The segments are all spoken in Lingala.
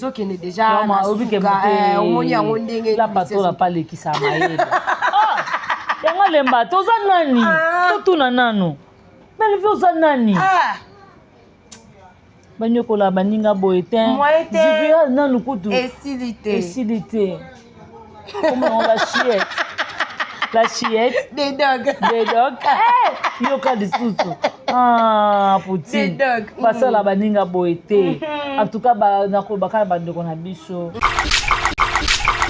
Ezokende déjà na suka, omoni yango ndenge la patronne apalekisa mayele. Ah, yango lemba te, oza nani? Ah. Totuna nanu, Bellevue, oza nani? Ah. Banyokola baninga boye te. Moyen te. Jubilal nanu kutu esili te. Esili te. Komona la chiette, la chiette des dogs. Des dogs. Eh, yoka lisusu. Ah, Poutine. Des dogs. Basala baninga boye te. En tout cas, nakolobaka na bandeko na biso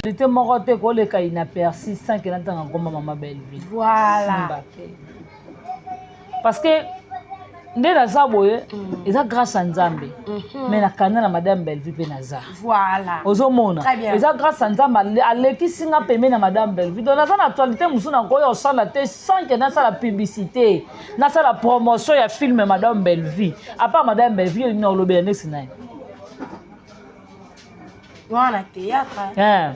te, moko te koleka inaperçu sans que natanga ngomba mama Belleville. Voilà. Simba te, parce que nde naza boye, eza grâce à Nzambe, mais nakanda na madame Bellevue mpe naza. Ozomona? Très bien. Eza grâce à Nzambe, alekisi nga pembe na madame Bellevue. Donc naza na actualité mosusu nakoya osala te sans que nasala publicité, nasala promotion ya film madame Bellevue. À part madame Bellevue, olingi na olobela ndesi na ye? Wana théâtre. Hein.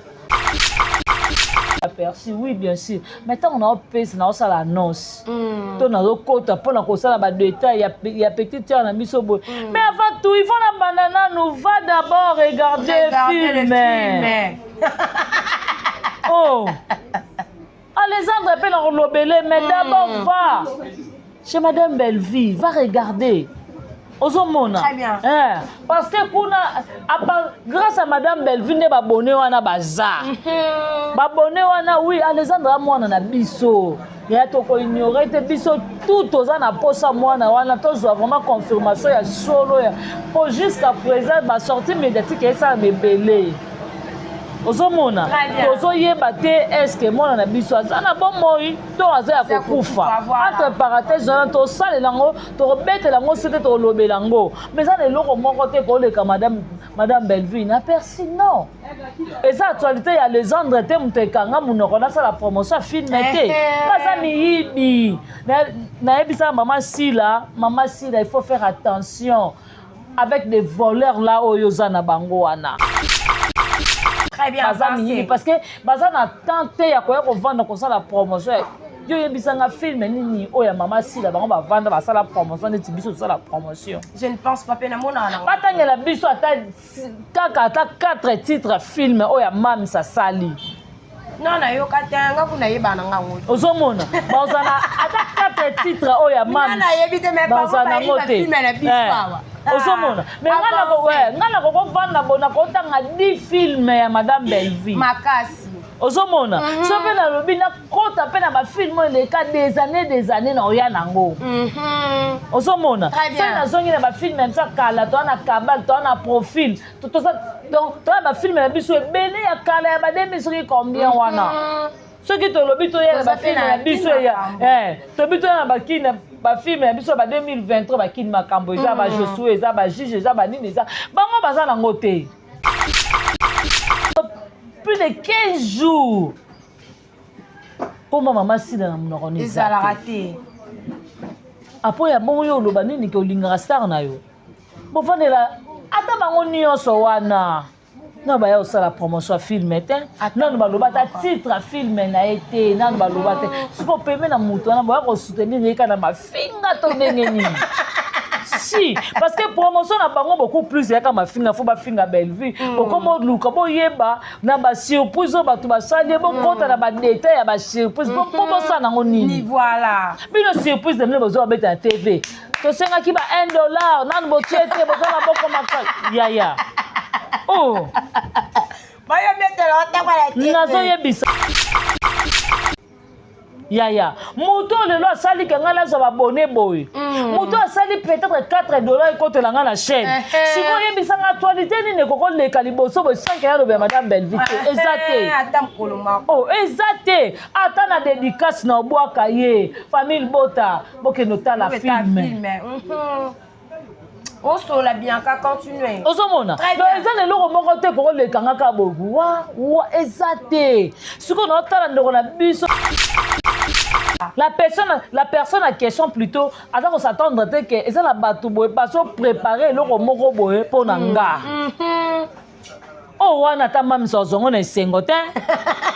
Aperçu, oui, bien sûr, mais ntango naopesa, naosala annonce to nazokota mpona kosala badétail ya petite sœur na biso boye, mais avant tout il faut na banda nanu, va d'abord regarder Regardez le film. Film. Oh, Alexandre mpe na kolobele, mais d'abord va chez madame Bellevue, va regarder, ozomona? Très bien. Eh, parce que kuna grâce à madame Bellevue nde babone wana baza, babone wana. Oui, Alexandre a mwana na biso ya tokoignore te. Biso tout toza na posa mwana wana, tozwa vraiment confirmation ya solo ya po jusqu'à présent basortie médiatique esalama ebele, ozomona? Très bien. Tozoyeba te est-ce mwana na biso aza na bomoi to aza ya Aza kokufa. kokufa, voilà. Entre parenthèse wana tosalela yango, tokobetela yango soki te, tokolobela yango, mais eza na eloko moko te koleka madame Bellevue inaperçu, non. Eza actualité ya Alexandre te moto ekanga monoko nasala promotion ya film te. Baza miyibi. Nayebisaka mama Sila, mama Sila, il faut faire attention avec des voleurs là oyo oza na bango wana. Très bien. Baza Pensé. miyibi, parce que baza na temps te ya koya kovanda kosala promotion. Yo oyebisanga film nini oyo ya mama Sila bango bavanda basala promotion neti biso tosala promotion? Je ne pense pas pe namona na. Batangela biso ata kaka ata 4 titres film oyo ya Mams asali. Non, nayoka te, nga kuna yeba na ngango. Ozomona, bazala ata 4 titres oyo ya Nga Mams nayebi te, mais bango bazala bayebi nango te. bafilm na biso Eh. awa. Ozomona? Mais nga Avancé. nga nakokovanda bo nakotanga 10 film ya madame Bellevue. Makasi. Ozomona? So mpe nalobi nakota mpe na bafilm oyo eleka des années, des années na oya nango. Ozomona? Très bien. Soki nazongi na bafilm ya biso ya kala, toa na Kabal, toa na Profil, donc toa na bafilm na biso ebele ya kala ya bademi soki combien wana. Soki tolobi toya na Toza mpe bafilm na na biso Kini ya Makambo. tobi toya na bakini, bafilm ya biso ya ba 2023, bakini makambo eza, bajosue eza, bajuge eza, banini eza, bango baza nango te. Plus de 15 jours mpoma mama Sila na monoko na eza Ezalaka te. Te. Apo ya bongo, yo oloba nini ke olingaka star na yo? Bofandela ata bango nyonso wana nano baya kosala promotion ya film te. Nano baloba ata titre ya film na ye te, nano baloba te. Sikoyo pembe na moto wana boya kosoutenir ye kaka na mafinga to ndenge nini? Si, parce que promotion na bango beaucoup plus eyaka mafinga. Faut bafinga Bellevue, bokoma oluka boyeba na basurprise oyo bato basali ye, bokota na badétail ya basurprise mpo bosala nango Ni nini? Voilà. Bino surprise na bino bozwa babeta na TV, tosengaki ba 1 dollar, nanu botie te, boza maboko maka yaya oh. Bayobetela otangwa na TV. Nazoyebisa yaya, moto oyo lelo asali ke ngai nazwa babone boye, moto asali peut-être 4 $ ekotela ngai na chaîne. Sikoyo oyebisanga actualité nini ekokoleka liboso boye sans que yaloba ya madame Bellevue te? Eza te. Ata mokolo moko. Oh, eza te. Ata na dédicace na obwaka ye, famille bota bokende otala Obeta film. Film. Osola Bianca, continue. Ozomona? Très Donc bien. eza na eloko moko te kokolekanga kaka boye wa wa, eza te. Sikoyo naotala ndeko na biso, la personne en question plutôt aza kos'attendre te ke eza na bato boye bazoprépare eloko moko boye mpo na nga. Oyo wana ata mamisa ozongo na esengo te,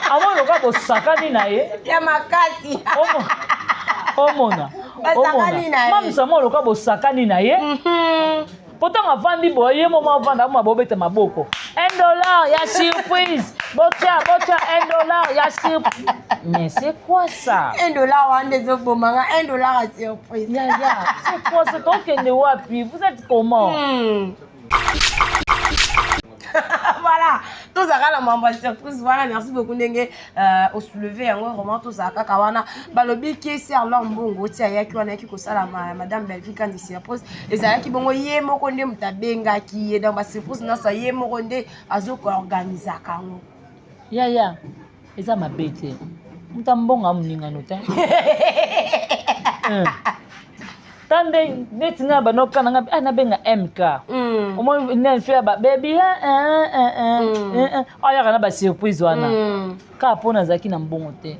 amoni lokola bosakani na ye. Ya makasi. Omona? Basakani na ye. Mamisa mo lokola bosakani na ye, po ntango avandi boye, ye momo avanda, amona bobeta maboko. 1 dollar ya surprise, botia, botia 1 dollar ya surprise. Mais c'est quoi ça? 1 dollar wana ezobomanga, 1 dollar ya surprise. Yaya, c'est quoi ça? Tokende wapi? Vous êtes comment? Voilà, tozalaka na mambo ya surprise wana. Merci beaucoup ndenge osoulever yango. Vraiment, tozala kaka wana. Balobi kesi alors mbongo oti ayaki wana, ayaki kosala madame Bellevue Kandi surprise. Ezalaki bongo ye moko nde moto abengaki ye. Donc basurprise nyonso, ye moko nde azokoorganizaka yango. Yaya, eza mabe te. Moto ambongo amoningano te. Ta nde neti nga banoka na nga, ah, nabenga MK. Omoni nde fe ya babebi ayaka na basurprise wana. Kaka mpo nazalaki na mbongo te,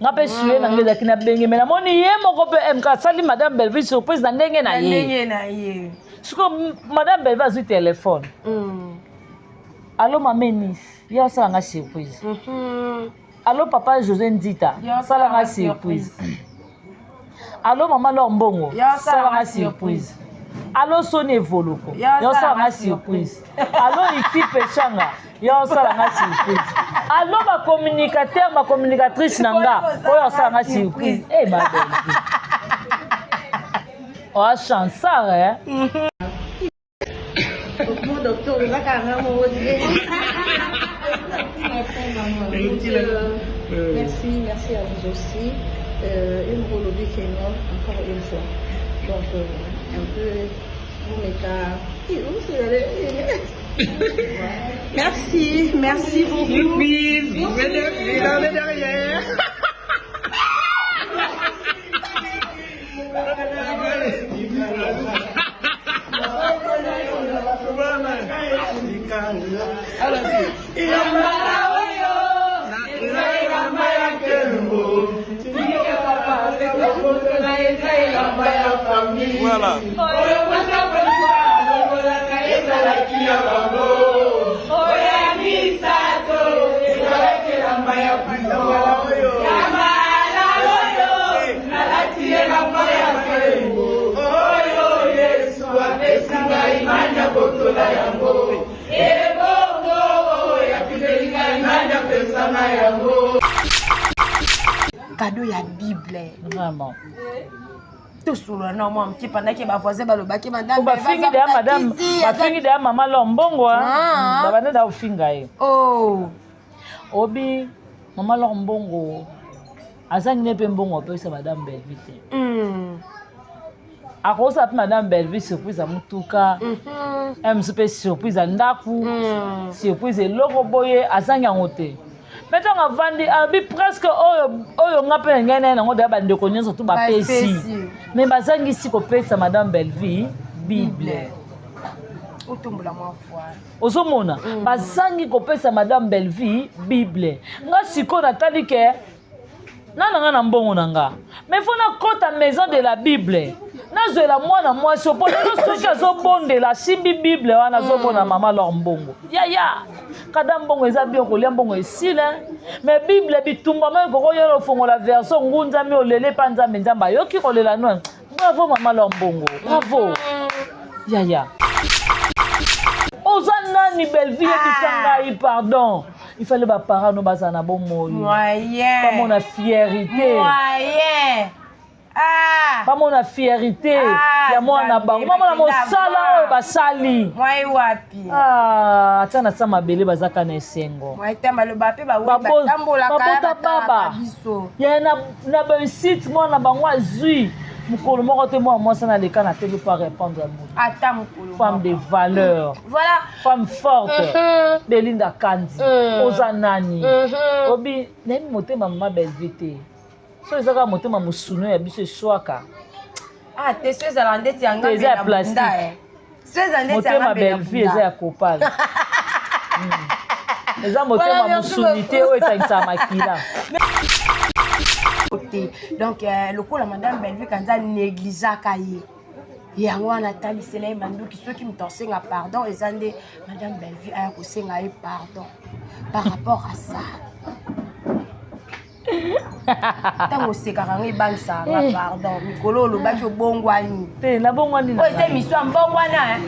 nga mpe suye na nga ezalaki na benge. Me namoni ye moko mpe MK asali madame Bellevue surprise na ndenge na na ye. Ndenge na ye. Sikoyo madame Bellevue azwi telefone: "Allo mama Enis, ye asala nga surprise. Allo papa José Nzita, Ye osala sala nga nga surprise. Allo mama Lor Mbongo, Ye osala sala nga nga surprise. Allo Soni Evoloko, Ye osala ye osala nga nga surprise. Allo Iti Pechanga, ye osala nga surprise. Allo bacommunicateur, bacommunicatrice na nga oyo osala nga surprise." E babelvi oa chansard, eh? Mon docteur, oza kaka moko te. Donc, merci, merci à vous aussi. Une olobi Keno, encore une fois. Donc, un peu, vous mettez. Merci, merci beaucoup. Surprise, vous venez derrière. Voilà. Cadeau ya Bible. Vraiment. Tosolola na mwa moke pendant ke bavoisin balobaki madame Bafingi deya madame, bafingi deya mama Lor Mbongo. Ah. Babanda da kofinga ye. Oh. Obi mama Lor Mbongo azangi ne mpe mbongo apesa madame Bellevue te. Akosala mpe madame Bellevue surprise ya motuka, mosusu mpe surprise ya ndako, surprise eloko boye, azangi yango te. Me ntango avandi, abi presque oyo oyo nga mpe na ngai na ye nango deya, bandeko nyonso tu bapesi. Bapesi. Me bazangisi kopesa madame Bellevue Bible. Otombola mwa voile. Ozomona, bazangi kopesa madame Bellevue Bible. Nga sikoyo natali ke na nga na mbongo na nga, mais faut nakɔta Maison de la Bible, nazwela mwana mwasi mpo lelo soki azobondela, asimbi Bible wana, azomona mama Lor Mbongo. Yaya, kada mbongo eza bien, kolia mbongo esila, mais Bible, bitumba mo ekokoyela, ofongola version, ngunzami, olele mpa Nzambe, Nzambe ayoki kolela no. Bravo mama Lor Mbongo, bravo yaya. Oza nani Bellevue? Yebisa ngai, pardon. Il fallait baparent no bazala na bomoi. Moyen. Bamona fierité. Moyen, ah. Bamona fierité Ah, ya mwana Nzambe, bango, bamona bakenda mosala va. oyo basali. Moyen wapi? Ah, ata na sa mabele bazaka na esengo. Moyen te, maloba mpe bawe batambolaka Babota batalaka baba. biso. Ya na bansite, mwana bango azwi mokolo moko te mwana mwasi naleka na tv po répondre ya moto. Ata mokolo Femme de valeur, voilà, femme forte. Belinda Kandi, oza nani? Obi nayebi motema mama Bellevue te. So eza kaka motema mosuni ya biso eswaka. Ah te, so ezala ndeti ya Te, eza ya plastique. So eza ndeti ya Motema ngambe na Bellevue eza ya kopala. Eza motema Voilà, merci mosuni te beaucoup. oyo etangisaka makila. Te, donc lokola madame Bellevue Kanza négligeaka ye, yango wana atalisela ye manduki. Soki moto asenga pardon, eza nde madame Bellevue aya kosenga ye pardon par rapport à ça. Ntango osekaka ngo, ebangisaka nga. Pardon, mikolo olobaki obongwani. Te, nabongwani na Oyo eza ngai. émission ya mbongwana, eh.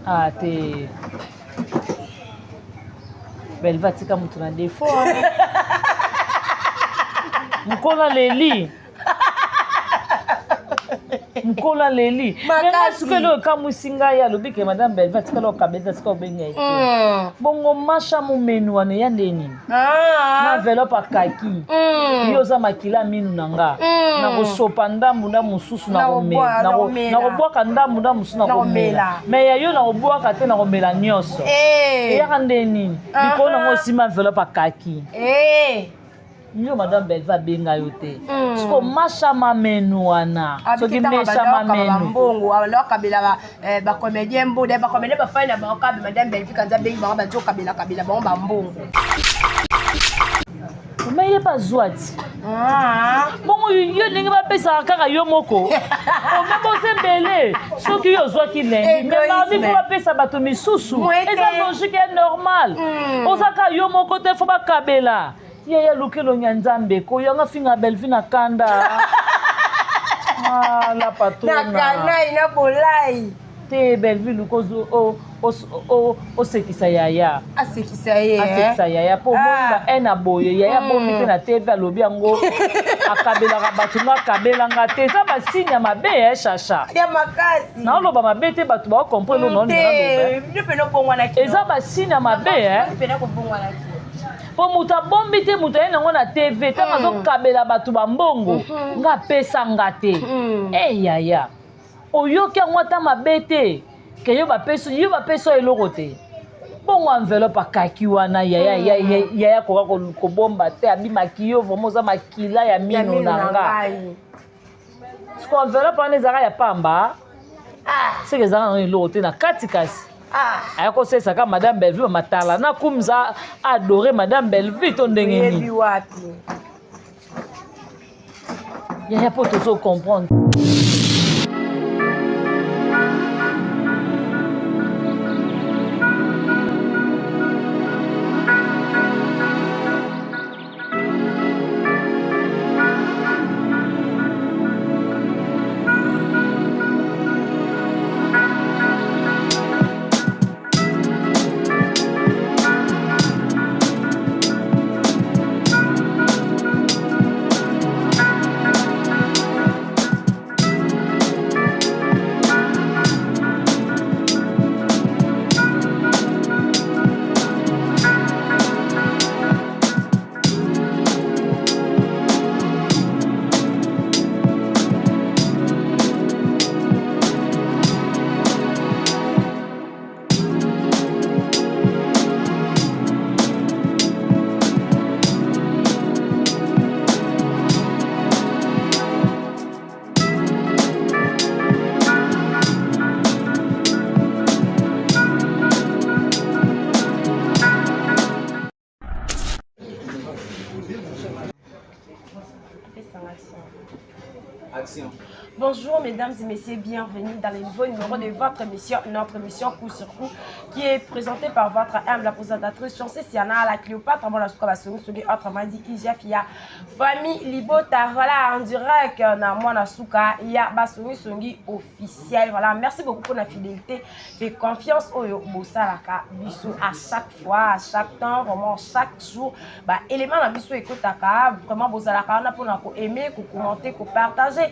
Ah te. Belva tika moto na défaut. Mokolo aleli. Mokolo aleli. Makasi. Soki eloko ekamwisi ngai alobi ke madame Belva atikala okabela atika obenga ye te. Bongo masha momenu wana eya nde nini? Ah. Na enveloppe akaki. Yo oza makila minu na nga. Nakosopa ndambu nda mosusu Nakobwa- nakomela. nakobwaka ndambu nda mosusu nakomela. Nakomela. Mais ya yo nakobwaka te nakomela nyonso. Eh. Eyaka nde nini? Likolo nango osima enveloppe akaki. Eh. Yo madame Belva abenga yo te. Siko masha mamenu wana. Soki mesha mamenu. bambongo alokabela bacomédien mboda bacomédien bafai na bango kabe madame Belvi Kanza abengi bango bazo kabela kabela bango bambongo. Mais ye bazwa ti. Bongo yo ndenge bapesaka kaka yo moko. Ome boza ebele. Soki yo ozwaki lundi, mais mardi Égoïsme. faut bapesa bato misusu. Mwe te. Eza logique ya normal. Oza kaka yo moko te faut bakabela. Ye ya luki elongi ya Nzambe koyanga finga Bellevue na kanda. Ah, la Na patrona. kanai na bolai. Te Bellevue luka osekisa yaya. Asekisa ye. Asekisa yaya po omoni Ah. ba haine ya boye yaya bombi te na TV alobi yango akabelaka bato nga akabelanga te eza basigne ya mabe ya Chacha. Ya makasi. Naoloba mabe te bato baocomprendre oyo naolinga naloba. Te, bino pene obongwanaki. Eza basigne ya mabe eh. Bino pene kobongwanaki. Po moto abombi te moto aye nango na TV ntango azokabela bato bambongo nga apesa nga te. Eh yaya oyoki yango ata mabe te ke yo bapesi yo bapesi yo eloko te. Bongo enveloppe akaki wana yaya yaya yaya koka kobomba te abimaki yo vraiment oza makila ya Ya mino na nga. ngai. Siko enveloppe wana ezalaka ya pamba. Ah. Seke ezalaka nango eloko te na kati kasi. Ah. Aya kosalisa madame Bellevue matala na kumza adoré madame Bellevue to ndenge Oyebi nini. wapi. Yaya po tozo comprendre. Action. Bonjour mesdames et messieurs, bienvenue dans le nouveau numéro de votre émission, notre émission Coup sur Coup, qui est présentée par votre humble présentatrice Chancé Siana, la Cléopâtre, bon, la Souka Basongi, Songi, autrement dit, IGF, famille Libota, voilà, en direct, na Mwana Suka, ya Basongi Songi officiel, voilà, merci beaucoup pour la fidélité et confiance oyo bosalaka biso à chaque fois, à chaque temps, vraiment chaque jour, bah, élément na biso ekotaka, vraiment bozalaka wana mpona ko aimer, ko commenter, ko partager,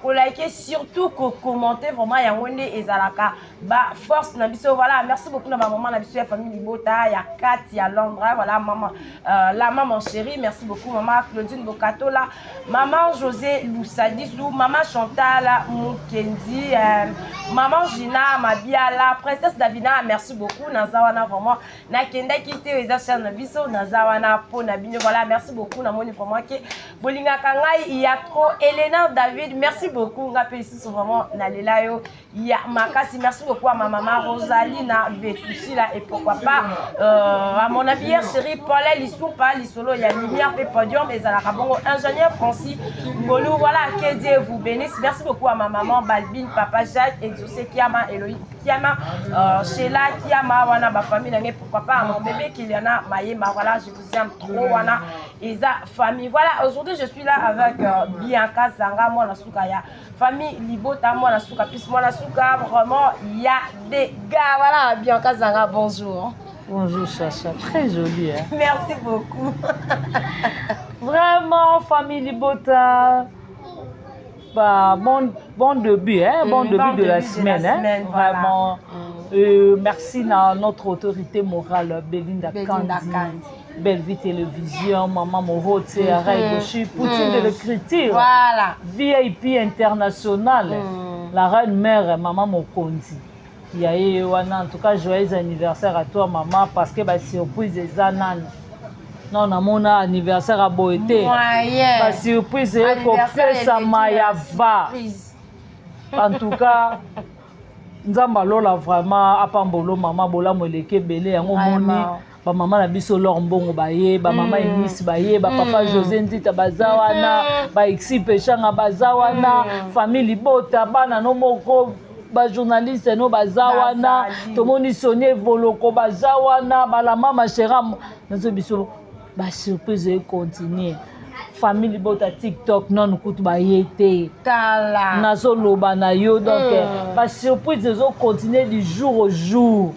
ko liker, surtout ko commenter, vraiment yango nde ezalaka ba force na biso, voilà, merci beaucoup na ba maman na biso ya famille Libota, ya Kati ya Londres, voilà, maman, la maman chérie, merci beaucoup maman Claudine Bokatola, maman José Lusadisu, maman Chantal Mukendi, maman Gina Mabiala, princesse Davina, merci beaucoup naza wana vraiment nakendaki te eza chaîne na biso naza wana po na bino, voilà, merci beaucoup namoni vraiment ke bolingaka ngai ya trop. Elena David, merci beaucoup nga pe lisusu vraiment nalela yo. ya makasi. Merci beaucoup à ma maman Rosalina Vetusila et pourquoi pas à mon habilleur chéri Paul Lisumpa Lisolo ya lumière pe podium ezalaka bongo ingénieur Francis Ngolu. Voilà, que Dieu vous bénisse. Merci beaucoup à ma maman Balbine, papa Jacques, Exaucé Kiama, Eloïse Kiama, Sheila Kiama, wana ba famille na ngai, pourquoi pas à mon bébé Kiliana Mayema. Voilà, je vous aime trop, wana eza famille. Voilà, aujourd'hui je suis là avec Bianca Zanga, mwana suka ya famille Libota, mwana suka puis mwana suka vraiment il y a des gars. Voilà, Bianca Zanga, bonjour. Bonjour Chacha, très jolie, hein? Merci beaucoup. Vraiment, famille Libota, bah, bon début, hein? Bon début bon de la début de la semaine, hein? semaine, voilà. Vraiment. Merci à notre autorité morale, Belinda Belinda Kandi. Kandi. Bellevue Télévision, Maman Morote, Ray Boshi, Poutine de l'écriture, Voilà. VIP international, la reine mère, Maman Mokonzi. Ya ye wana, en tout cas, joyeux anniversaire à toi, maman, parce que ba surprise eza nani. Non, namona anniversaire à boye te. Moyen. Ba surprise Anniversaire ekopesama eleki ya na va. surprise. En tout cas, Nzambe alola vraiment apambolo mama bolamu eleki ebele yango omoni Vraiment. bamama na biso Lor Mbongo baye, bamama Enisi baye, bapapa José Ndita baza wana, baexi Peshanga baza wana, famille Libota, bana no moko bajournaliste no baza wana, Bazali. tomoni Soni Evoloko baza wana, balamama shera nazo biso basurprise econtinue. Famille Libota TikTok nanu kutu baye te. Tala. Nazoloba na yo donc basurprise ezocontinue du jour au jour.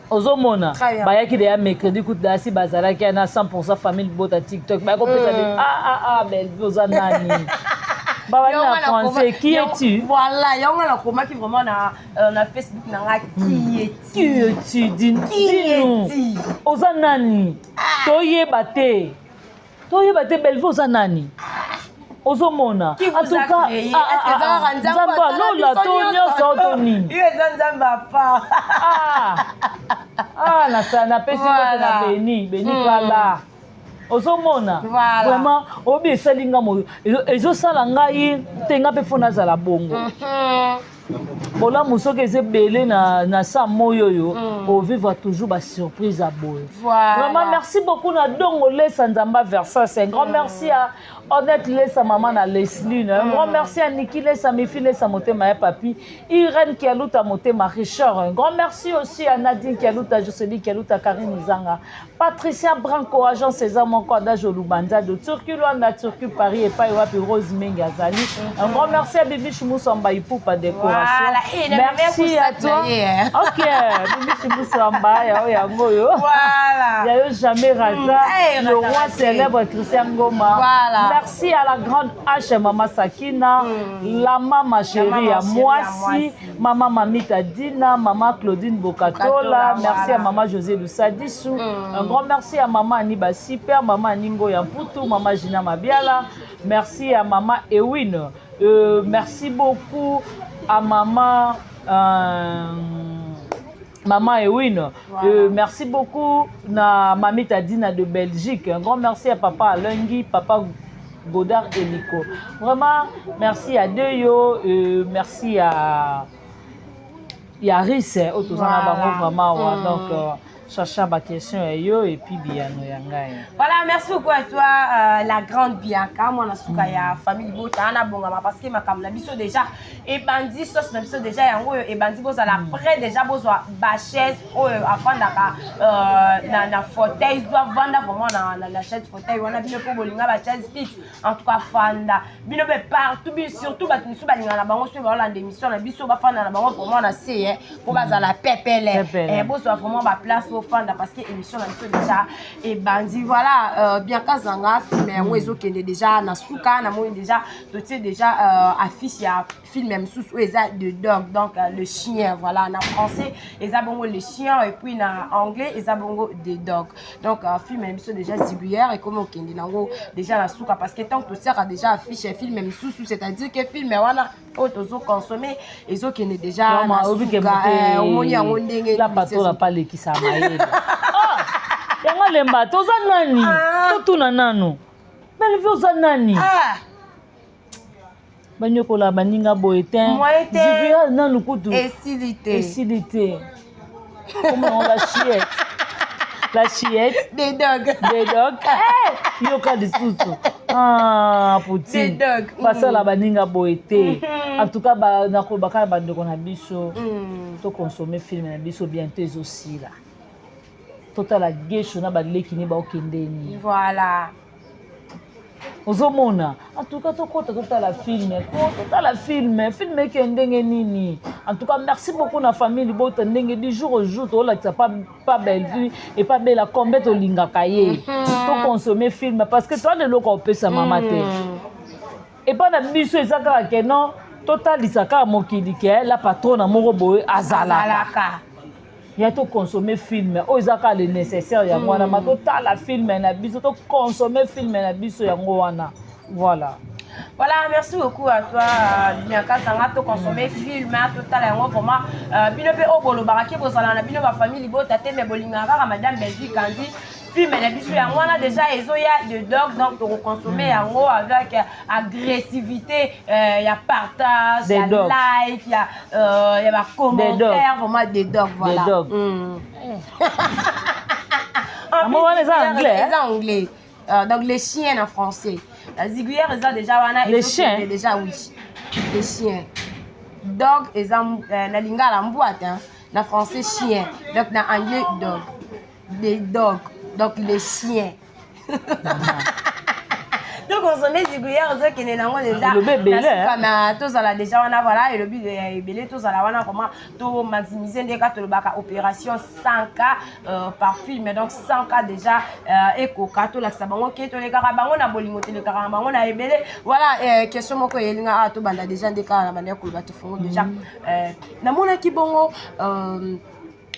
Ozomona Très bien. bayaki deya mercredi kutu dasi bazalaki ya na 100 famille Libota TikTok bayaki kopesa de ah ah ah, Bellevue oza nani, babali na français, qui es-tu? Voilà, yango nakomaki vraiment na Facebook na nga, qui es-tu? Qui es-tu? Qui Dis-nous. es-tu? Oza nani? Toyeba te, toyeba te. Bellevue oza nani? Ozomona. Qui En vous tout a cas, créé? ah, Est-ce que ah, eza ah, kaka Nzambe Nzambe asala alola biso to nyonso to nini? Yo eza Nzambe apa. Ah, ah, napesi mbote na Beni Beni kala ozomona. Voilà. Vraiment oyebi esali nga ezosala ngai te, nga mpe fo nazala bongo. Bolamu soki eza ebele na sa moi oyo ovivre toujours basurprise ya boye. Voilà. Vraiment, merci beaucoup na Dongo Lesa Nzamba Versas. Un grand merci à Odette Lesa, maman na Leslie. Un grand merci à Niki Lesa, Mifi Lesa, Motema et Papi. Irène Kialuta, Motema Richard. Un grand merci aussi à Nadine Kialuta, Jocelyne Kialuta, Karine Zanga. Patricia Branco, agent César Monko, Adage Olubanza, de Turquie Luanda, Turquie Paris, et Wapi Rose Mengazali. Un grand merci à Bibi Chimoussamba Ipupa Décoration. Voilà. Et Merci à toi. Ok, Bibi Chimoussamba, ya yango yo. Voilà. Yayo jamais rata. Hey, le rata roi raté. célèbre Christian Goma. Voilà. Merci à la grande H, Maman Sakina, la maman chérie maman à chérie à Moissi, Moissi. Maman Mamita Dina, Maman Claudine Bokatola. Bokatola, Merci voilà. à Maman José Lusadisu. Un grand merci à Maman Aniba Super, Maman Ningo Yamputu, Maman Gina Mabiala. Merci à Maman Ewin. Merci beaucoup à Maman Ewin. Merci beaucoup na Mamita Dina de Belgique. Un grand merci à Papa Alungi, Papa Godard et Nico. Vraiment, merci à Deyo, merci à Yaris, autour Voilà. vraiment. Ouais. Donc, Chacha, ma question est yo et puis biyano ya ngai. Voilà, merci beaucoup à toi, la grande Bianca, mwana suka ya famille Bota, na bongama parce que makambo na biso déjà ebandi, sauce na biso déjà yango oyo ebandi, bozala prêt déjà, bozwa ba chaise oyo afandaka na fauteuil, doit vanda vraiment na chaise fauteuil wana. Bino mpo bolinga ba chaise fixe, en tout cas fanda bino mpe partout, bino surtout bato misusu balingaka na bango soki baolanda émission na biso bafanda na bango vraiment na se mpo bazala pepele. Pepele. Bozwa vraiment baplace bofanda parce que émission na biso déjà ebandi. Voilà, Bianca Zanga, film yango ezokende déjà na suka. Namoni déjà totie déjà affiche ya film ya mosusu oyo eza The Dog, donc le chien. Voilà, na français eza bongo le chien et puis na anglais eza bongo The Dog. Donc film ya biso déjà Zibuyère ekomi okende nango déjà na suka parce que tant totiaka déjà affiche ya film ya mosusu, c'est-à-dire que film wana oyo tozoconsommer ezokende déjà na suka. Omoni yango ndenge La patronne apalekisa mayele. Ah, yango lemba toza nani? Totuna nanu, Bellevue oza nani? Ah. Banyokola baninga boye te. Moyen te. Zibia nanu kutu. Esili te. Esili te. Comment on la chiette? La chiette. Des dogs. Des dogs. Eh, yoka lisusu. Ah, Poutine. Des dogs. Basala baninga boye te. En tout cas, ba nakolobaka na bandeko na biso. To consommer film na biso bientôt ezosila. Totala Gesho na baleki ne baokende nini. Voilà. Ozomona, en tout cas tokota totala film po totala film film eke ndenge nini. En tout cas merci beaucoup na famille libota ndenge du jour au jour tolakisa pa, pa Bellevue et pa Bella combien tolingaka ye. Toconsommer film parce que toa leloko opesa mama te. Epa na biso eza kaka ke non, totalisa kaka mokili ke la patrona moko boye azalaka. Ya toconsommer film oyo eza kaka le nécessaire yango wana, ma totala film na biso, toconsommer film na biso yango wana. Voilà. Voilà, merci beaucoup à toi, Bianca Sanga, to consommer film, total yango vraiment. Bino pe obolo baraki bozala na bino ba famille libota te, mais bolinga kaka madame Belgique Kandi. Film na biso yango wana déjà ezoya de dog, donc to consommer yango avec agressivité, ya partage, Des ya dogs. like, ya ba commentaire, vraiment des dogs, voilà. Des dogs. En Ah, plus, moi, wana eza anglais, hein? Eza anglais. Donc les chiens en français. La ziguière eza déjà wana, Les ezo chiens? kende déjà, oui. Les chiens. Dog eza, na lingala mbwa, hein. Na français chien. Donc na anglais dog. Des dogs. Donc les chiens. Donc on se met ziguière ozo kende nango déjà. Elobi ebele, Na suka, hein? na tozala déjà wana, voilà, elobi ebele tozala wana vraiment to maximiser ndeka tolobaka opération 100K par film, donc 100K déjà, ekoka tolakisa bango ke tolekaka bango na bolingo, tolekaka na bango na ebele. Voilà, question moko eyelinga awa tobanda déjà ndeka na banda ya koloba tofongo déjà. Namonaki bongo,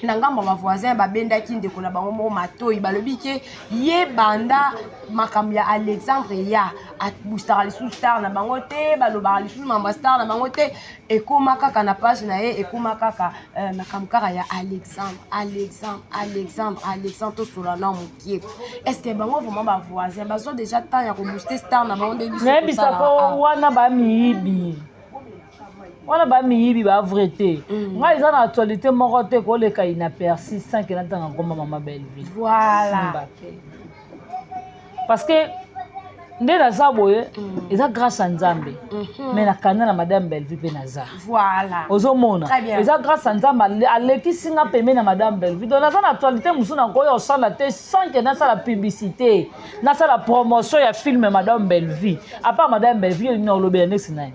na ngambo ya bavoisin babendaki ndeko na bango moko matoi, balobi ke ye banda makambo ya Alexandre ya aboostaka lisusu star na bango te, balobaka lisusu makambo ya star na bango te, ekóma kaka na page na ye, ekóma kaka makambo kaka ya Alexandre, Alexandre, Alexandre, Alexandre. Tosola na mokie, est ce que bango vraiment bavoisin bazwa déjà temps ya kobooster star na bango nde biso Nayebisaka tosala awa? Wana bamiyibi wana, bamiyibi bavrai te. Ngai eza na actualité moko te koleka inaperçu sans ke natanga nkomba mama Belleville. Voilà. Simba te, parce que nde naza boye eza grâce à Nzambe, mais nakanda na madame Belleville mpe naza. Voilà. Ozomona, Très bien. eza grâce à Nzambe alekisi nga pembe na madame Belleville. Donc naza na actualité mosusu nakoya osala te sans ke nasala publicité, nasala promotion ya film madame Belleville. À part madame Belleville, olingi na olobela ndesi na ye?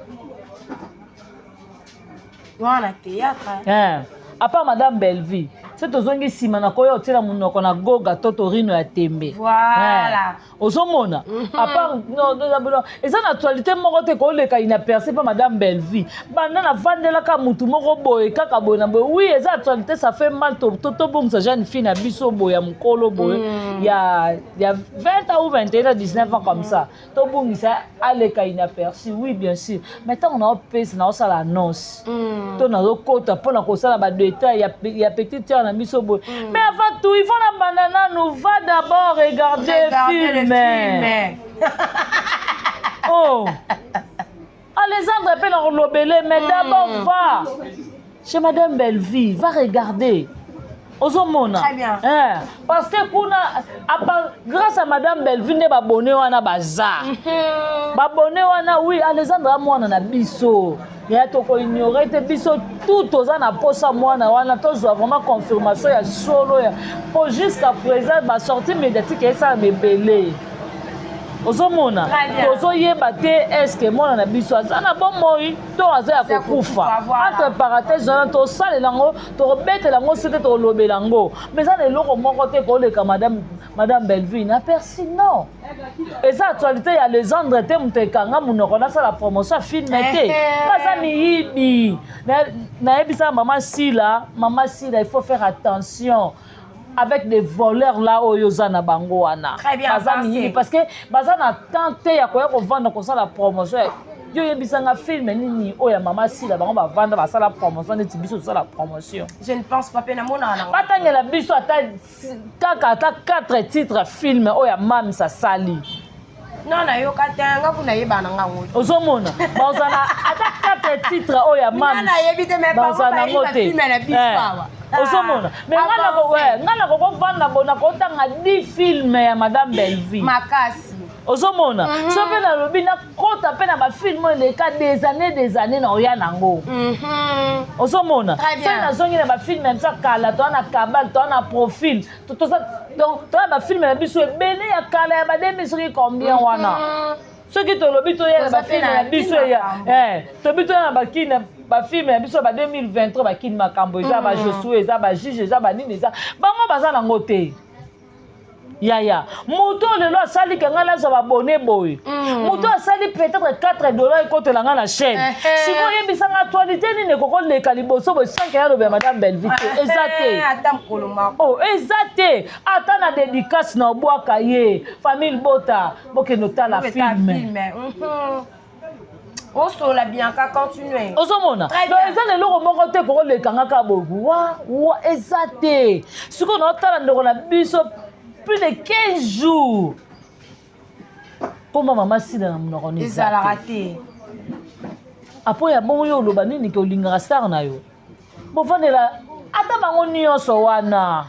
Wana théâtre. Hein. À part madame Belleville, so tozongi nsima, nakoya otiela monoko na Goga to Torino ya tembe. Voilà. Hein. Ozomona, à part non, non, non, eza na actualité moko te koleka inaperçu mpa madame Belleville. Banda navandelaka mutu moko boye kaka boye na boye, oui, eza actualité, ça fait mal. Tobongisa jeune fille na biso boye ya mokolo boye ya 20 ans ou 21 ans, 19 ans comme ça, tobongisa aleka inaperçu, oui, bien sûr. Mais ntango naopesa, naosala annonce to nazokota mpona kosala badétail ya petite sœur na biso boye, mais avant tout il faut na banda nanu, va d'abord regarder Regarder le film. Film. Oh, Alexandre mpe na kolobele, mais d'abord va chez madame Belleville, va regarder. Ozomona? Très bien. Eh, parce que kuna apa, grâce à madame Belleville nde babone wana baza babone wana. Oui, Alexandre amwana na biso ya tokoignore te, biso tout toza na posa mwana wana tozwa vraiment confirmation ya solo ya po jusqu'à présent basortie médiatique esalama ebele. Ozomona, Très bien. tozoyeba te est-ce mwana na biso aza na bomoi to aza ya Aza ya kokufa. kokufa, voilà. Entre parenthèse wana tosalela yango, tokobetela yango so te, tokolobela yango, mais eza na eloko moko te koleka madame Belleville inaperçu. Non, eza actualité ya Alexandre te moto ekanga monoko nasala promotion ya film te. Baza miyibi. Nayebisaka mama Sila, mama Sila, il faut faire attention avec des voleurs là oyo oza na bango wana. Très bien Baza pensé. miyibi parce que baza na temps te ya koya kovanda kosala promotion. Yo oyebisanga film nini oyo ya mama Sila bango bavanda basala promotion neti biso tosala promotion? Je ne pense pas mpe namonaka nango. Batangela biso ata kaka ata 4 titres film oyo ya Mams asali. Non, nayoka te, nga kuna yeba na nga ngo. Ozomona bazala ata 4 titre oyo ya mams nayebi te, mais bango bayebi bafilme na biso eh. awa. Ozomona, mais nga nakokovanda bo nakotanga 10 filme ya Madame Bellevue. Makasi. Ozomona, so mpe nalobi nakota mpe na bafilme oyo eleka des années, des années na oya nango. Ozomona, soki nazongi na bafilme ya biso ya kala, toa na Kabal, toa na Profil, donc toa na bafilme na biso ebele ya kala ya bademi soki combien wana. Soki tolobi toya na Toza mpe bafilme na na biso Kini ya Makambo. Tobi toya na bakini, bafilme na biso ya ba 2023, bakini makambo eza, bajosue eza, bajuge eza, banini eza, bango baza nango te. Yaya, moto oyo lelo asali ke ngai nazwa babone boye, moto asali peut-être 4 $ ekotela ngai na chaîne. Sikoyo oyebisanga actualité nini ekokoleka liboso boye sans que yaloba ya Madame Bellevue te? Eza te. Ata mokolo moko. Oh, eza te. Ata na dédicace na obwaka ye, famille bota, bokende otala Obeta filme. Filme. Osola, Bianca, continue. Ozomona. Très Donc bien. eza na eloko moko te kokolekanga kaka boye wa wa, eza te. Sikoyo naotala ndeko na biso, plus de 15 jours komba mama Sila na monoko na eza Ezalaka te. Te. Apo ya bongo, yo oloba nini ke olingaka star na yo? Bovandela ata bango nyonso wana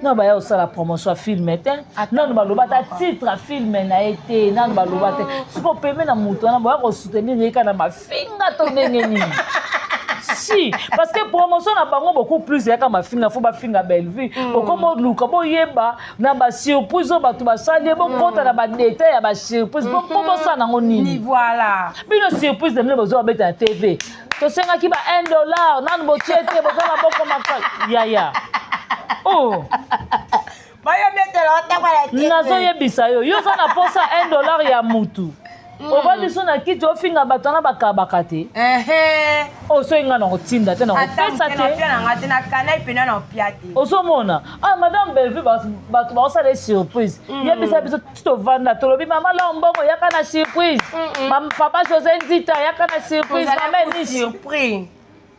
nano baya kosala promotion ya filme te. Nano baloba ata titre ya filme na ye te, nano baloba te. Sikoyo pembe na moto wana, boya kosoutenir ye kaka na mafinga to ndenge nini? Si, parce que promotion na bango beaucoup plus eyaka mafinga. Fo bafinga Bellevue, okoma oluka boyeba na basurprise oyo bato basali ye, bokota na badetail ya basurprise po bosala nango Ni nini? Voilà. Bino surprise na bino bozwa babeta na TV, tosengaki ba 1 $ nanu botie te, boza maboko makasi, yaya. Oh. Bayobetela otakola te. Nazoyebisa yo, yo oza na posa 1 $ ya mutu, ovandi so na kiti, ofinga bato wana bakabaka te. Oyo soki ngai na kotinda te, na Ata kopesa moke na te. opia na nga te, na kanai pena na opia te. Ozomona, ah, Madame Bellevue, bato baosala ye surprise. Yebisa biso ti tovanda, tolobi mama la mbongo yaka na surprise. Papa José Nzita yaka na surprise, mama Tozalaki Enis. surpris,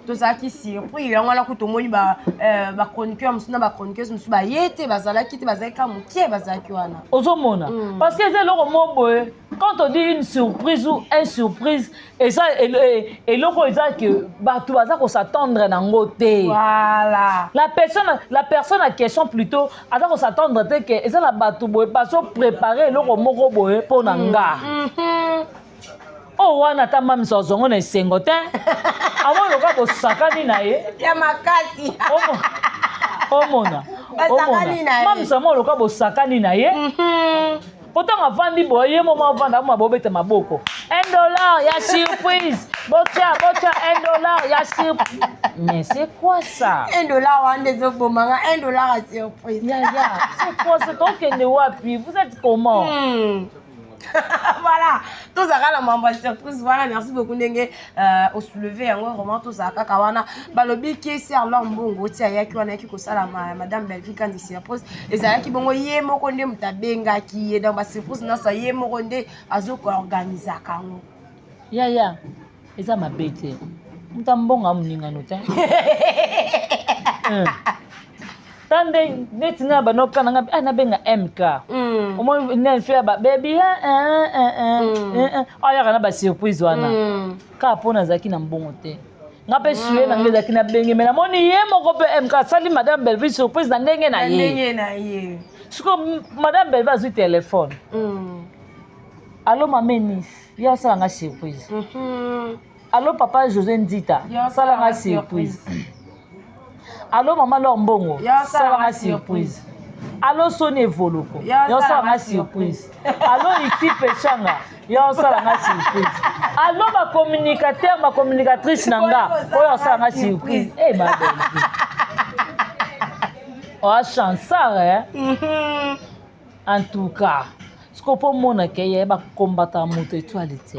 tozalaki surpris. Yango wana kutu omoni bachroniqueur mosusu na bachroniqueuse mosusu baye te, bazalaki te, bazalaki kaka mokie, bazalaki wana. Ozomona, parce que eza eloko moko boye, quand on dit une surprise ou un surprise, eza eloko eza ke bato baza kos'attendre nango te. Voilà. La personne en question plutôt aza kos'attendre te ke eza na bato boye bazoprépare eloko moko boye mpo na nga. Oyo wana ata mamisa ozongo na esengo te, amoni lokola bosakani na ye. Ya makasi. Omona. Basakani na ye. Mamisa mo lokola bosakani na ye, po ntango avandi boye, ye momo avanda moma, bobeta maboko, 1 $ ya surprise, botya, botya 1 $ ya surprise. Mais c'est quoi ça? 1 $ wana ezobomanga, 1 $ ya surprise. Ya ya, c'est quoi ça? Tokende wapi? Vous êtes comment? Voilà, tozalaka na mambo ya surprise wana. Merci beaucoup ndenge osoulever yango. Vraiment, tozala kaka wana. Balobi ke Serlor Mbongo ti ayaki wana, ayaki kosala Madame Bellevue Kandi surprise, ezalaki bongo ye moko nde moto abengaki ye. Donc basurprise nyonso, ye moko nde azokoorganizaka yango. Ya, eza mabe te. Moto ambongo amoningano te. Ta nde neti nga banoka na nga, ah, nabenga MK. Omoni nde ya babebi ayaka na basurprise wana kaka mpo nazalaki na mbongo te. Nga mpe suye na ngai ezalaki nabenge me namoni ye moko mpe MK asali Madame Bellevue surprise na ndenge na Na ye. Ndenge na ye. Sikoyo Madame Bellevue azwi telefone: "Allo, mama Enis, ye osalanga surprise. Allo, papa José Nzita, Ye osalanga salanga surprise. Allo, mama Lor Mbongo, Ye osalanga salanga surprise. Allo, Soni Evoloko, Ye ye osalanga osalanga surprise. Allo, Iti Pechanga, ye osalanga surprise. Allo, bacommunicateur, bacommunicatrice na nga oyo osalanga surprise." E babelvi oa chansard, eh? En tout cas, sikoyo mpo omona ke ye bakombataka moto étoile te.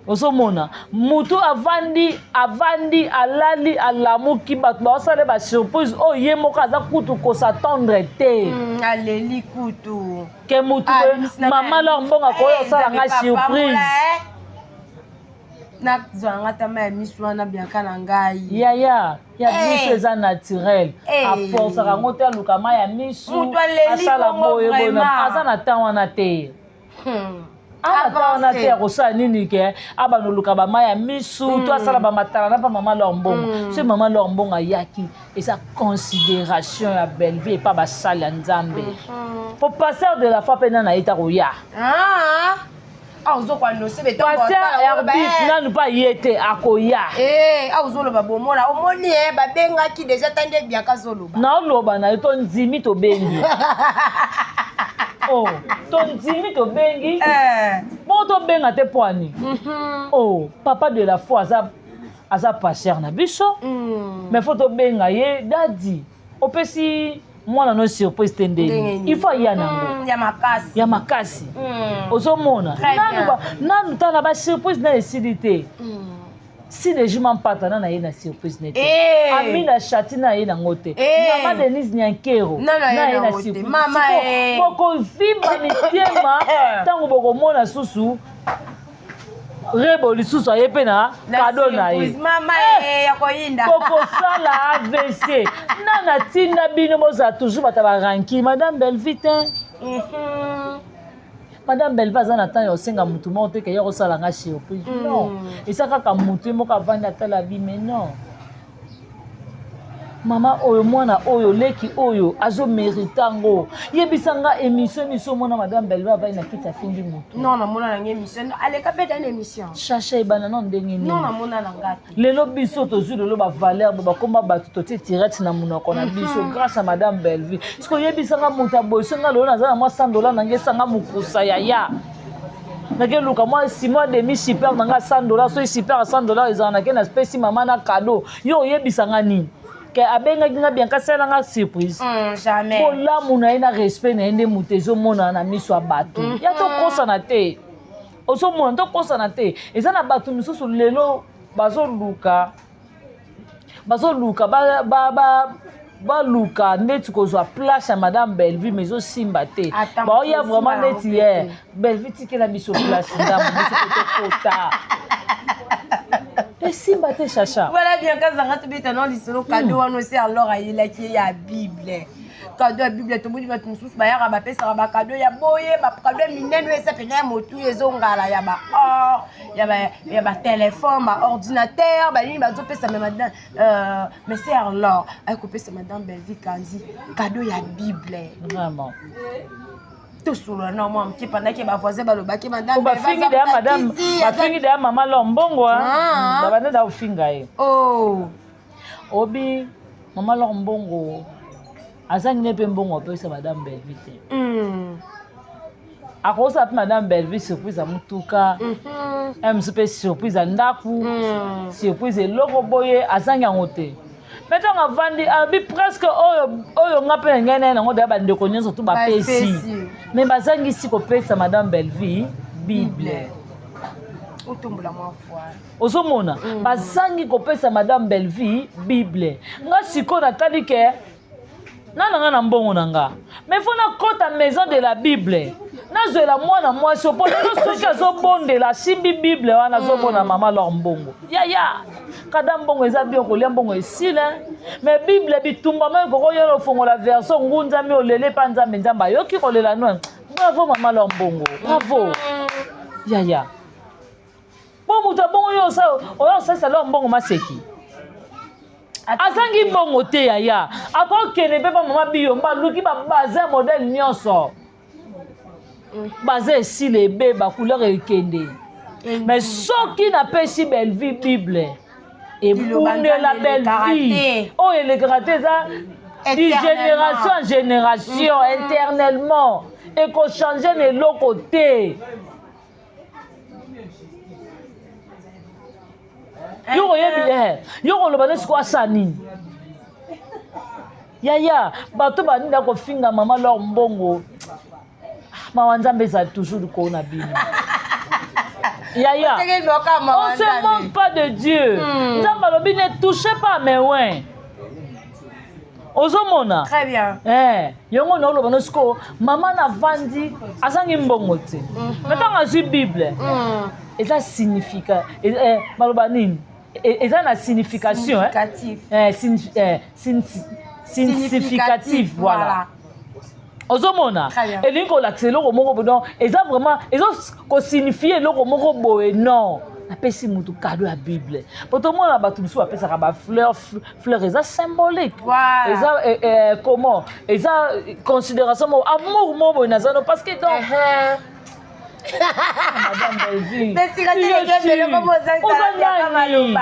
Ozomona motu avandi, avandi, alali, alamuki, bato baosala basurprise oyo ye moko aza kutu kos'attendre te. Aleli kutu. Ke motu Ah, boye, bimisi na mama ngai. Lor Mbongo akoyo Eh, osalanga Nzambe papa surprise. mola, eh. Nazwanga tama ya miso wana, Bianka na ngai. Yaya ya Eh. miso eza naturel. Eh. Aforsaka yango te, aluka mai ya misu Moto aleli asala bongo boye boye vraiment. aza na temps wana te. Ata wana te ya kosala nini ke abanda oluka bamai ya misu to asala bamatala na mpa mama Lor Mbongo. Soki mama Lor Mbongo ayaki, eza considération ya Bellevue epa basali ya Nzambe, po pasteur de la foi mpe nani aye ta koya. Ah, ah, ozokoannonce Pasteur Herbif nanu mpe aye te, akoya. Awa ozoloba bomona omoni e babengaki déjà ta nde Bianca azoloba. Naoloba na yo, tondimi tobengi. Oh, tondimi tobengi. Bongo tobenga te poani? Oh, papa de la foi aza pasteur na biso, mais faut tobenga ye: dadi, opesi mwana no surprise te ndeni, il faut aya nango. Ya makasi. Ya makasi. Ozomona nanu, tala basurprise na esili te. Si Nejima Mpata na ye na surprise ne te, Amina Chati na ye nango te, mama Denise Nyankero na ye na surprise. Bokovimba mitema ntango bokomona susu Rebo lisusu aye mpe na cadeau na ye. Bokosala AVC. Nana atinda bino bozala toujours bato ya baranki madame Bellevue te? Madame Bellevue aza na temps ya kosenga motu moko te ke ya kosala nga surprise. Non, eza kaka motu ye moko avandi atala bi, mais non, mama oyo, mwana oyo, leki oyo azomérite yango. Yebisa nga, émission omona madame Bellevue avandi na kiti afingi motu? Non, namona nanga émission aleka mpe dana émission. Chacha ebanda no ndenge nini? Non, namona nanga te. Lelo biso tozwi lelo bavaleur bo bakóma bato totie tirette na monoko na biso grâce à madame Bellevue. Soki oyebisanga moto aboye, so nga lelo naza na mwa 100 $ na ngai, esanga mokusa yaya, nakeluka mwa six mois demi super na nga 100 $. Soki super ya 100 $ ezala, nake napesi mama na cadeau. Yo oyebisanga nini ke abengaki nga: Bianca, asalanga surprise? Jamais. Bolamu na ye na respect na ye nde moto ezomonana na miso ya bato. Ya tokosana te, ozomona, tokosana te. Eza na bato misusu lelo bazoluka baluka ndeti kozwa place ya madame Bellevue, mais ezosimba te. Baoya vraiment neti ye Bellevue tikela biso place ndambo, biso tokota, esimba te, Chacha. Voilà, bien kazanga tobeta no lisolo cadeau wana osi. Alors ayelaki ye ya Bible, cadeau ya Bible. Tomoni bato mosusu bayaka, bapesaka bacadeau ya boye, bacadeau ya minene oyo eza pena ya motu, ezongala ya baor, ya batelefone, baordinateur, banini bazopesa. Me madame, mais c'est alors ayekopesa madame Bellevue Kandi cadeau ya Bible. Vraiment. Tosolola na mwa moke pendant ke bavoisin balobaki madame. Bafingi deya madame, bafingi deya mama Lor Mbongo, babanda da kofinga ye. Oh. Obi mama Lor Mbongo azangi ne mpe mbongo apesa madame Bellevue te. Akosala mpe madame Bellevue surprise ya motuka, mosusu mpe surprise ya ndako, surprise eloko boye, azangi yango te. Me ntango avandi, alobi presque oyo oyo nga mpe na ngai na ye nango deya, bandeko nyonso tu bapesi, me bazangisi kopesa madame Bellevue Bible. Otombola mwa voile. Ozomona, bazangi kopesa madame Bellevue Bible. Nga sikoyo natali ke nga na nga na mbongo na nga, mais faut nakɔta maison de la Bible, nazwela mwana mwasi mpo lelo soki azobondela, asimbi Bible wana, azomona mama Lor Mbongo. Yaya, kada mbongo eza bien, kolia mbongo esila, mais Bible bitumba mo ekoko yo ofongola version ngunzami, olele mpa Nzambe, Nzambe ayoki kolela no. Bravo mama Lor Mbongo, bravo yaya. Mpo moto abongo yo oyo osalisa Lor Mbongo maseki, azangi mbongo te yaya, akokende mpe bamama biyomba, aluki babazin modèle nyonso, baza esila, ebeba, couleur ekende. Mais soki napesi Bellevue Bible, ebundela Bellevue oyo elekaka te, eza di génération en génération, éternellement, ekochange na eloko te. Yo koyebi, yo koloba nde sikoyo asala nini yaya? Bato banini kofinga mama Lor Mbongo, mawa Nzambe ezali toujours likolo na bino yaya. On se moque pas de Dieu. Nzambe alobi: ne touchez pas mes oints. Ozomona? Très bien. Yango na oloba no sikoyo, mama navandi, azangi mbongo te, me ntango azwi Bible, eza significa, baloba nini, eza na signification, significatif, voilà. Ozomona, elingi kolakisa eloko moko boye. Donc eza vraiment, ezo kosignifie eloko moko boye. Non, napesi mutu cadeau ya Bible, po tomona bato mosusu bapesaka bafleur. Fleur eza symbolique, eza comment, eza considération moko, amour moko boye naza no, parce que donc Madame Bellevue, oza nani?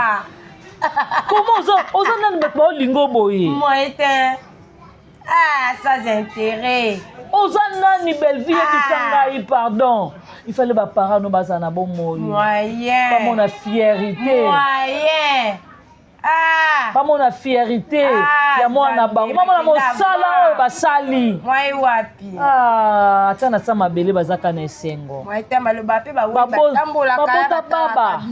Comment oza nani? Bato baolinga boye. Moyen te. Ah, sans intérêt. Oza nani, Bellevue? Yebisa ngai, pardon. Il fallait baparent no bazala na bomoi. Moyen. Bamona fierité. Moyen. Ah. Bamona fierité ya mwana bango, bamona mosala oyo basali. Moyen wapi? Ah, ata na sa mabele bazaka na esengo. Moyen te, maloba mpe batambolaka. Babota baba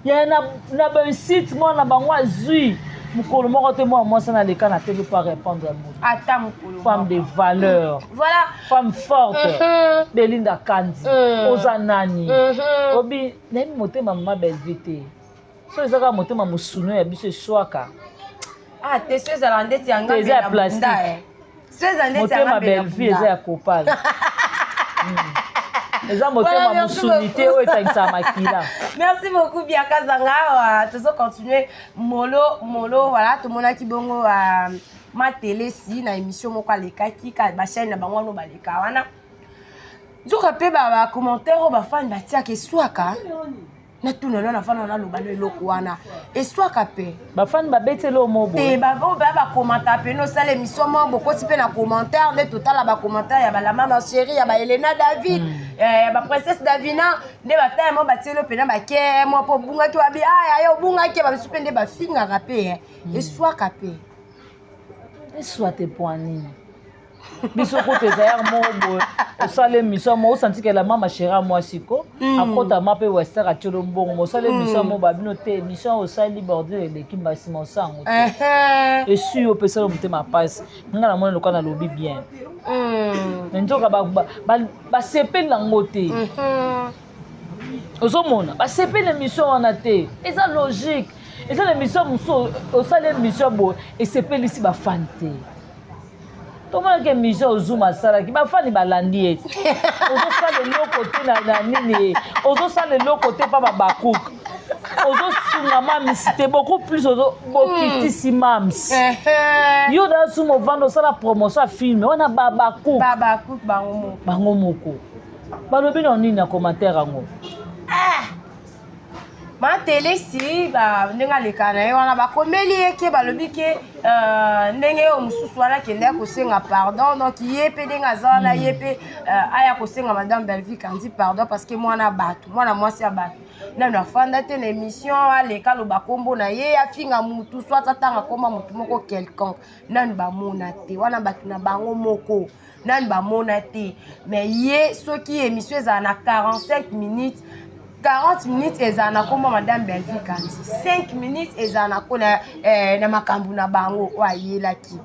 ya na bainsite, mwana bango azwi mokolo moko te mwana mwasi naleka na tv po répondre ya moto. Ata mokolo. Femme de valeur. Voilà. Femme forte. Belinda Kandi, oza nani? Obi nayebi motema mama Bellevue te. So eza kaka motema mosuni ya biso eswaka. Ah te, so ezala ndeti ya eza ya plastique. So eza ndeti. Motema Bellevue eza ya kopala, eza motema mosuni te oyo etangisaka makila. Merci beaucoup, Biaka Zanga. Awa tozocontinue molo molo. Voilà, tomonaki bongo Matelesi na émission moko alekaki ka bachaîne na bango wana baleka wana. Nzoka mpe bacommentaire oyo bafani batiaka eswaka. Natuna no, nafana naloba no, eloko wana eswaka mpe. Bafani babeteli oyo mo. Te, oyo baya bakomanta mpe nosala émission moko, bokoti mpe na commentaire nde totala bacommentaire ya balamama chéri, ya baelena David, ya baprincesse Davina, nde bataya mo batieli mpena bake mo mpo obungaki wabi aya ye obungaki. Babisu mpe nde bafingaka mpe, eswaka mpe. Eswa te, po nini? Biso kutu ezayaka moko boye, osala émission moko, osantikela mama chéri mwasi ko akotama mpe wester, atiolo mbongo, osala émission moko, babino te, émission osali bordure eleki mbasima, osango te, esui yo, opesala motema mpasi. Nga namoni loka nalobi bien, me nzoka basepeli nango te. Ozomona, basepeli émission wana te. Eza logique, eza na émission mosusu osala émission boye, esepelisi bafani te. Tomonaki émission Ozuma asalaki, bafani balandi ye. Ozosala eloko te na nini, ozosala eloko te mpa babakuka, ozosunga mamisi te, beaucoup plus bokitisi mams. Yo da suma ovanda osala promotion ya film wana, babakuka bango moko balobi na nini na commentaire yango? Matelesi, ndenge aleka na ye wana, bakomeli ye ke balobi ke ndenge oyo mosusu wana akende ya kosenga pardon. Donc ye mpe ndenge aza wana, ye mpe aya kosenga Madame Bellevue Kandi pardon, parce que mwana bato, mwana mwasi ya bato, nano afanda te na émission, aleka aloba nkombo na ye, afinga mutu, soit atanga nkombo mutu moko quelconque, nanu bamona te. Wana bato na bango moko nanu bamona te. Mais ye, soki émission ezala na 45 minutes, 40 minutes ezala na nkombo Madame Bellevue Kandi, 5 minutes ezala na, na, na makambo na bango oyo ayelaki.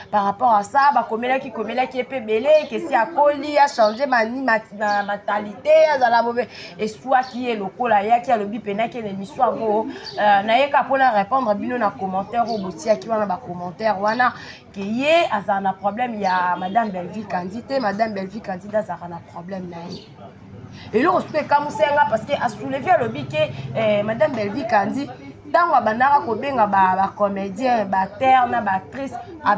Par rapport à ça, bakomelaki komelaki ye mpe ebele kesi akoli, achange mentalité, azala bobe. Eswaki ye lokola ayaki alobi mpenaki na émission yango, nayeka mpona répondre bino na commentaire oyo botiaki wana, bacommentaire wana ke ye azala na problème ya Madame Bellevue Kandi te. Madame Bellevue Kandi nde azalaka na problème na ye. Eloko soki ekamusa nga, parce que asoulevé, alobi ke Madame Bellevue Kandi, ntango abandaka kobenga bacomédien, baacteur na baactrice,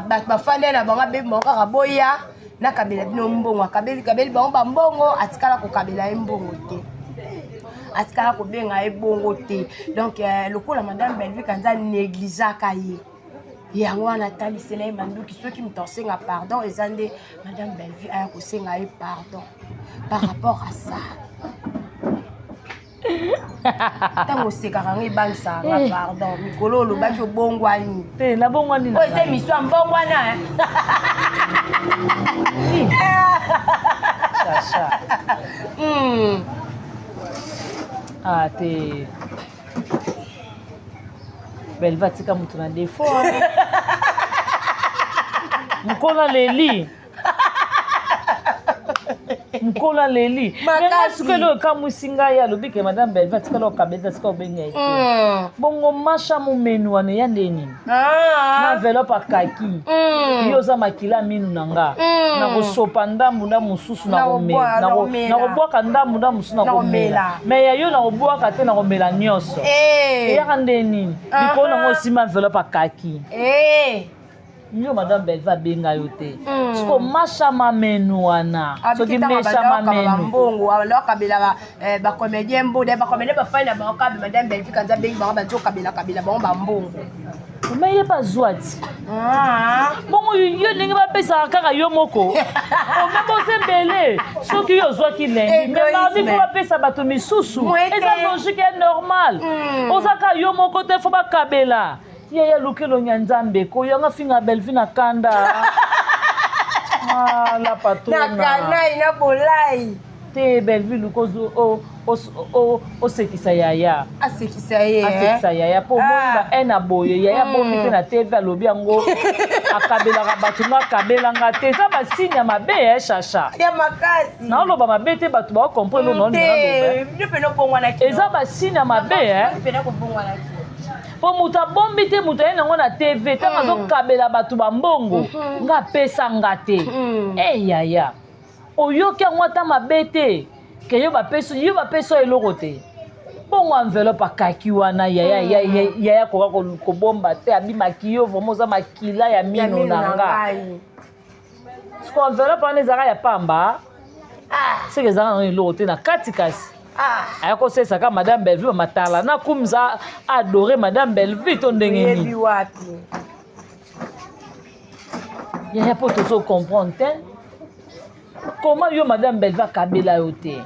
bato bafandi na bango, abebi bango kaka: "Boya, nakabela bino mbongo." Akabeli kabeli bango bambongo, atikala kokabela ye mbongo te, atikala kobenga ye bongo te. Donc lokola Madame Bellevue Kandi anégligeaka ye, yango wana atalisela ye manduki. Soki moto asenga pardon, eza nde Madame Bellevue aya kosenga ye pardon par rapport à ça. Ntango osekaka ngo, ebangisaka nga. Pardon, mikolo olobaki obongwani. Te, nabongwani. Oyo eza émission ya mbongwana. Chacha. Ah te, Belva atika moto na défaut. Mokolo aleli. Mokolo aleli. Nga sikoyo eloko ekamwisi ngai, alobi ke madame Belva atikala okabela, atika obenga ye te. Bongo Masha Mumenu wana eya nde nini? Ah. Na enveloppe akaki. Yo oza makila minu na nga. Nakosopa ndambu nda mosusu nakomela. Nakobwaka ndambu nda mosusu nakomela. Mais ya yo nakobwaka te, nakomela nyonso. Eyaka nde nini? Likolo nango osima enveloppe akaki. Yo madame Belva abenga yo te. Siko Masha Mamenu wana. Soki Mesha Mamenu. Mbongo alokabela bacomédien mbongo, bacomédien bafai na bango kabe madame Belvi Kanza abengi bango, bazo kabela kabela bango bambongo. Me ye bazwa ti. Bongo yo ndenge bapesaka kaka yo moko, ome boza ebele. Soki yo ozwaki lundi, mais mardi faut bapesa bato misusu. Eza logique ya normal. Oza kaka yo moko te, faut bakabela. Yaya, luka elongi ya Nzambe. Koyanga finga Belvi na kanda. Ah, la patrona. Na kanai na bolai. Te, Belvi, luka osekisa yaya. Asekisa ye. Asekisa yaya, mpo omoni ba na boye yaya bombi te na TV. Alobi yango, akabelaka bato, nga akabelanga te. Eza basigne ya mabe e Chacha. Ya makasi. Naoloba mabe te, bato baocomprendre eloko naolinga. Eza basigne ya mabe e mpo moto abombi te, moto aye nango na TV ntango azokabela bato bambongo, nga apesa nga te. E yaya, oyoki yango ata mabe te ke yo bapesi, yo bapesi eloko te. Bongo enveloppe akaki wana, yaya, yaya koka kobomba te. Abimaki yo vraiment oza makila ya mino na nga. Siko enveloppe wana ezalaka ya pamba, seke ezalaka nango eloko te na kati. Kasi aya kosesaka madame Bellevue bamatala na kumza adore madame Bellevue to ndenge nini? Yaya, mpo tozo comprendre te comment yo madame Bellevue akabela yo te.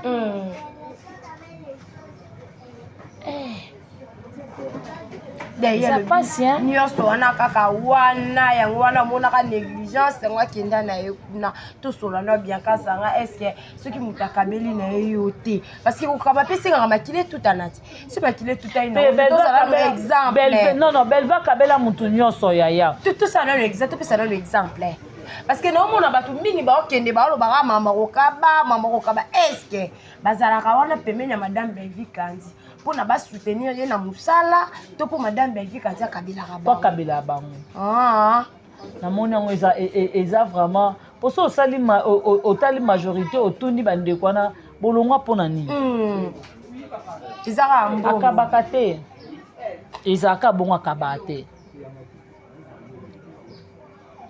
Eza pasi. Nyonso wana kaka wana, yango wana omonaka négligence yango akenda na ye kuna. Tosola na Bianca Sanga, est-ce soki moto akabeli na ye yo te? Parce que kokaba mpe esengaka makili etutana ti so makili etutani. Exemple. Non, Belva akabela motu nyonso, yaya. Tosala nano exemple, topesa nano exemple, parce que naomona bato mingi baokende, baolobaka mama kokaba, mama kokaba. Est-ce bazalaka wana pembeni ya madame Belvi Kandi mpona basoutenir ye na mosala to mpo madame Belvi Kandi akabelaka bango? Akabelaka bango. Namoni yango eza vraiment mposo osali, otali majorité, otuni bandeko wana bolongwa mpona nini. Ezaka Akabaka te, ezalaka bongo, akabaka te.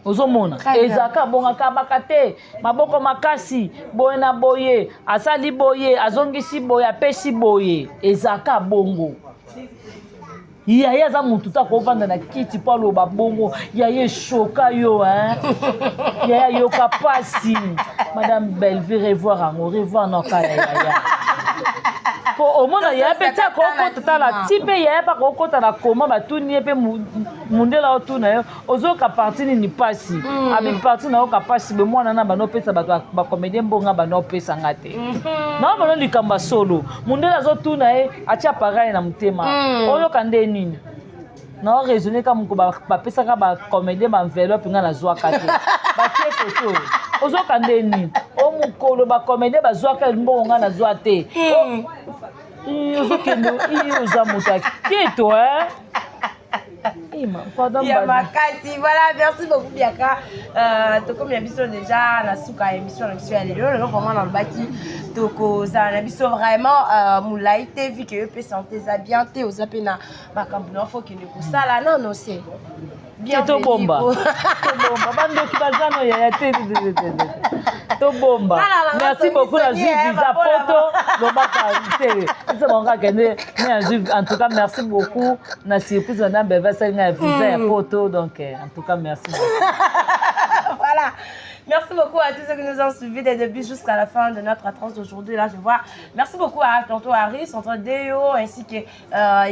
Ozomona, ezalaka bongo, akabaka te. Maboko makasi boye na boye, asali boye, azongisi boye, apesi boye, ezalaka bongo. Yaya aza motu te akovanda na kiti mpo aloba bongo. Yaya, eshoka yo hein? Yaya, yoka pasi. Madame Bellevue, revoir yango, revoir noka ya yaya, mpo omona yaya mpe ti akokota. Tala ti mpe yaya mpe akokota na koma, batuni ye mpe mundela otuna yo, ozoyoka partie nini pasi? Abi partie nayoka pasi be mwana na bando opesa bato bacomédien mbonga, bando opesa nga te. Naomona likambo ya solo, mundele azotuna ye, atia appareil na motema. Oyoka nde nini? Nao raisonne ka moko bapesaka bacomédien baenveloppe, nga nazwaka te, batie kote oyo. Ozoyoka nde nini? O mokolo bacomédien bazwaka mbongo, nga nazwa te. Ozokende, oza moto aketo. Ya makasi. Voilà, merci beaucoup Biaka. Tokomi na biso déjà na suka ya émission na biso ya lelo. Lelo vraiment nalobaki tokozala na biso vraiment molai te, vu que yo mpe santé eza bien te, oza mpe na makambo na faut okende kosala nano se. Te, tobomba, tobomba. Bandoki baza no, yaya, te, tobomba. Merci beaucoup. Nazwi visa poto, lobaka te, biso bango kaka nde nazwi. En tout cas, merci beaucoup na surprise madame Beva asali ngai ya visa ya poto. Donc en tout cas, merci beaucoup. Voilà. Merci beaucoup à tous ceux qui nous ont suivis dès le début jusqu'à la fin de notre tranche d'aujourd'hui. Là, je vois. Merci beaucoup à Tonton Harris, Tonton Deo, ainsi que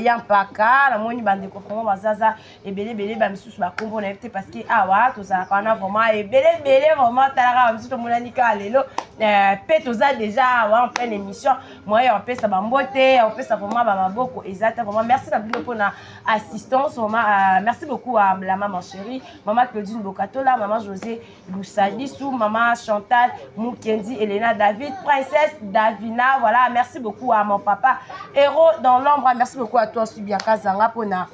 Yampaka. La moni bande vraiment bazaza ebele ebele, ba misusu ba kombo na te, parce que awa tozalaka wana vraiment ebele ebele. Vraiment talaka ba misusu tomonani kaka lelo pe toza déjà awa en pleine émission. Moyen ya kopesa bambote, ya kopesa vraiment bamaboko eza te. Vraiment merci na bino mpona assistance. Vraiment merci beaucoup à la maman chérie, maman Claudine Bokatola, maman José Lusadi. Ngisu, Maman Chantal Mukendi, Elena David, Princesse Davina. Voilà, merci beaucoup à mon papa Héros dans l'ombre. Merci beaucoup à toi, Subiaka Zanga, pour na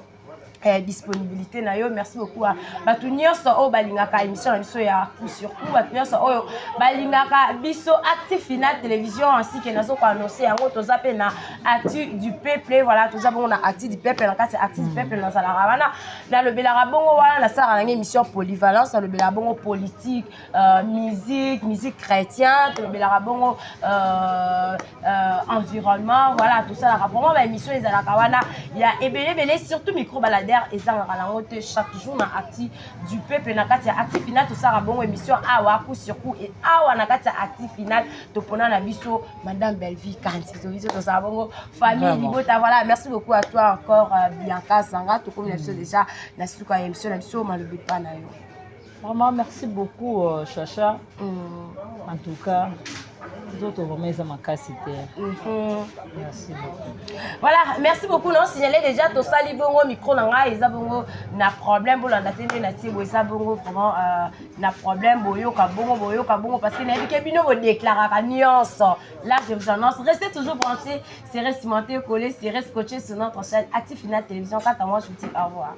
eh, disponibilité na yo. Merci beaucoup à bato nyonso oyo balingaka émission na biso ya coup sur coup, bato nyonso oyo balingaka biso Actu Final Télévision, ainsi que nazo koannonce yango, toza mpe na Actu du Peuple. Voilà, toza bongo na Actu du Peuple. Na kati ya Actu du Peuple, nazalaka wana, nalobelaka bongo wana, nasalaka nange émission polyvalence, nalobelaka bongo politique, musique, musique chrétien, tolobelaka bongo environnement. Voilà, tosalaka vraiment baémission, ezalaka wana ya ebele ebele, surtout micro baladeur ezangaka nango te chaque jour na Actu du Peuple. Na kati ya Actu Final, tosalaka bongo émission awa coup sur coup, et awa na kati ya Actu Final, topona na biso Madame Bellevue Kanti, biso tozala bongo famille libota. Voilà, merci beaucoup à toi encore, Bianca Zanga. Tokomi na biso déjà na suka ya émission na biso. Malobi pa na yo. Vraiment, merci beaucoup, Chacha. En tout cas, nzoto vraiment eza makasi te. Merci beaucoup. Voilà, merci beaucoup. Non, signalé déjà, tosali bongo micro na ngai eza bongo na problème. Bolanda te nde natie boye, eza bongo vraiment na problème. Boyoka bongo, boyoka bongo, parce que nayebi ke bino bodéclaraka nyonso. Là, je vous annonce, restez toujours branchés, serrez, cimenté, collé, serrez, scotché sur notre chaîne Actu Final Télévision. Quant à moi, je vous dis au revoir.